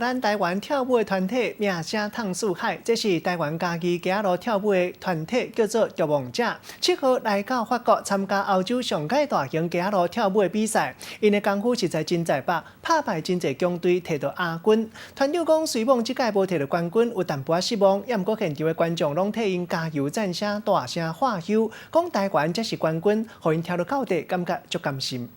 咱台灣跳舞的團體名聲淌四海，這是台灣嘉義街仔路跳舞的團體，叫做逐夢者。7號來到法國參加歐洲上蓋大型街仔路跳舞的比賽，𪜶的功夫實在真在百，拍敗真濟強隊，提到亞軍。團長講，雖罔這屆無提到冠軍，有淡薄仔失望，也毋過現場的觀眾攏替𪜶加油讚聲，大聲喝唏，講台灣才是冠軍，予𪜶聽到到底，感覺足甘心。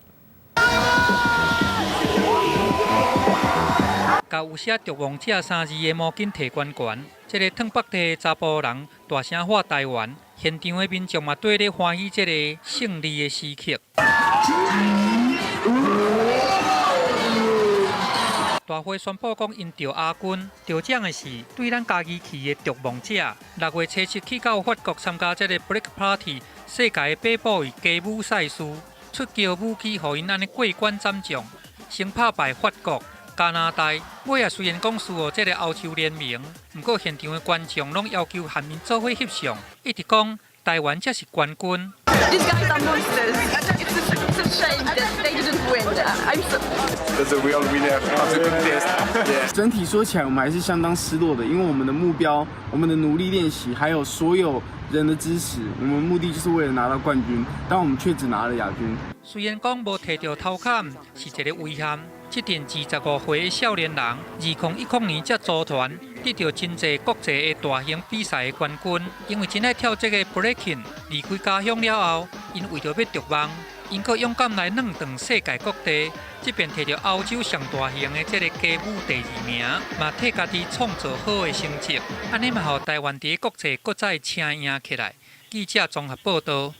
共有寫逐夢者三字的毛巾提懸懸，這个褪腹地的查埔人大聲喊台灣，現場的民眾嘛綴咧歡喜這个勝利的時刻。大會宣布講，𪜶著亞軍，得獎的是對咱嘉義去的逐夢者。6月初7去到法國參加這个 Break Party 世界 B-boy 街舞賽事，出橋舞姬予𪜶按呢過關斬將，先拍敗法國、加拿大，尾仔雖然講輸予這个歐洲聯盟，毋過現場的觀眾攏要求和𪜶做伙翕相，一直講台灣才是冠軍。 These guys are monsters. It's a shame that they didn't win. I'm so. That's a real winner of the contest. Yeah. 整體說起來，我們還是相當失落的，因為我們的目標、我們的努力練習，還有所有人的支持，我們目的就是為了拿到冠軍，但我們卻只拿了亞軍。雖然講無提著頭殼是一个遺憾，這陣25歲的少年人，2010年才組團，得著真濟國際的大型比賽的冠軍。因為真愛跳這个 breaking，離開家鄉了後，𪜶為著欲逐夢，𪜶閣勇敢來轉轉世界各地。這遍提著歐洲上大型的這个街舞第二名，嘛替家己創造好的成績。按呢嘛，予台灣佇國際閣再聲贏起來。記者綜合報導。